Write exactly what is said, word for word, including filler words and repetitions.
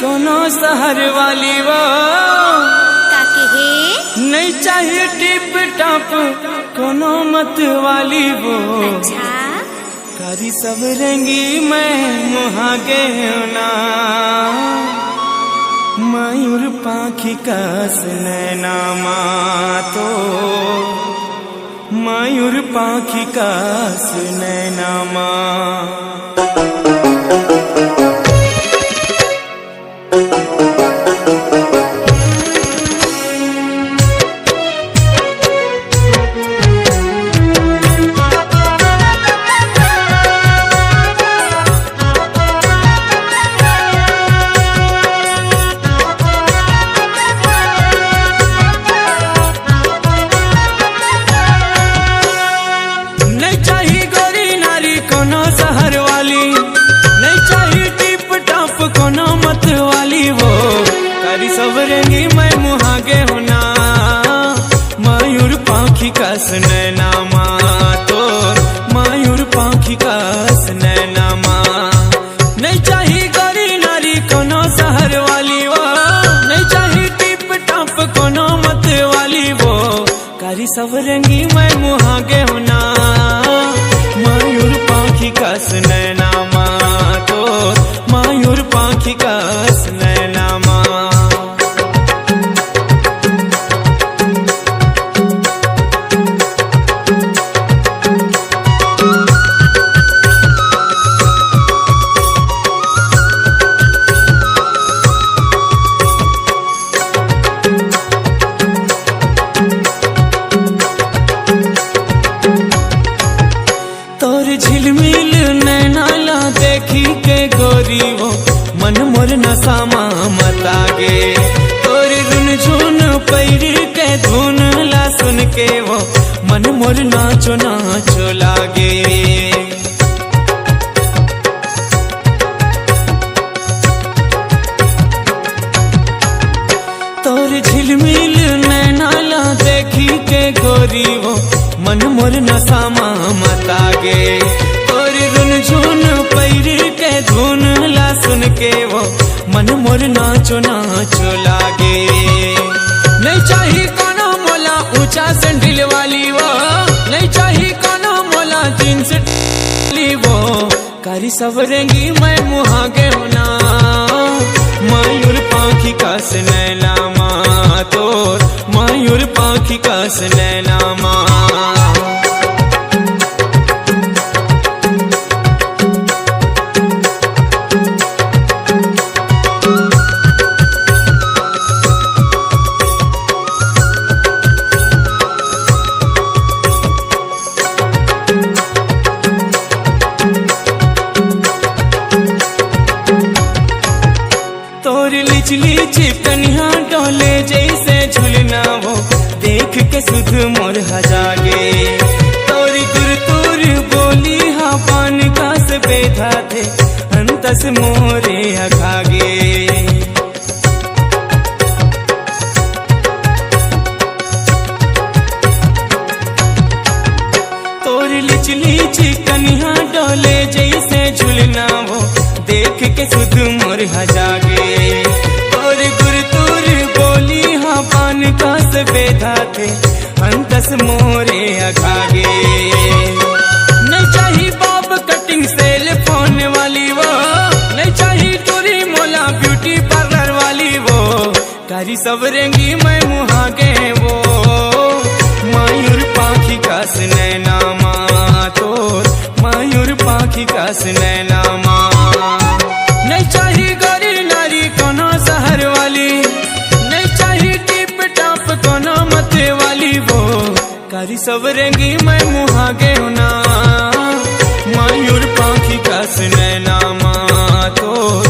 कोनो शहर वाली वो। का कहे? नहीं चाहिए टिप टॉप कोनो मत वाली वो। अच्छा। करी सब रंगी मैं मुहा गयो ना, मयूर पाखी कस नैना मा तो, मयूर पाखी कस नैना मा। नहीं चाही गोरी नारी कोनो शहर वाली, नहीं चाही टिप टॉप कोनो मत वाली वो। करी सब रंगी मैं मुहा गयो ना, मयूर पाखी कस नैना मा तोर, मयूर पाखी कस नैना मा। नहीं चाही गोरी नारी कोनो शहर वाली वो, नहीं चाही टिप टॉप कोनो मत वाली वो। करी सब रंगी मैं मुहा गयो ना, मयूर पाखी कस नैना मा तोर, मयूर पाखी कस नैना मा। तोर झिलमिल नैना ला देखी के गोरी वो, मन मोर नशा मा मता गे। तोर रुनझुन पैर के धुन ला सुन के वो, मन मोर नाचो नाचो लागे। तोर झिलमिल नैना ला देखी के गोरी वो, मन मोर नशा मा मता गे। तोर रुनझुन पैर के धुन ला सुन के वो, मन मोर नाचो नाचो लागे। नहीं चाही कोनो मोला ऊंचा सैंडल वाली वो, नहीं चाही कोनो मोला जींस वाली वो। करी सब रंगी मैं मुहा गयो ना, मयूर पाखी कस नैना मा तोर, मयूर पाखी कस नैना मा। तोर लिचली चिकनिया डोले जैसे झुलना वो, देख के सुध मोर हजागे। तोर गुरतुर बोली हा पान कास बेधा थे, अंतस मोरे अखागे। तोर लिचली चिकनिया डोले जैसे झुलना वो, देख के सुध मोर हजागे। तोर गुरतुर बोली हा पान कास बेधा थे, अंतस मोरे अखागे। नहीं चाही बॉब कटिंग सेल फोन वाली वो, नहीं चाही टूरी मोला ब्यूटी पार्लर वाली वो। करी सब रंगी मैं मुहा गयो वो, मयूर पाखी कस नैना मा तोर, मयूर पाखी कस नैना मा। नहीं चाही गोरी नारी कोनो शहर वाली, नहीं चाही टिप टॉप कोनो मत वाली वो। करी सब रंगी मैं मुहा गयो ना, मयूर पाखी कस नैना मा तोर,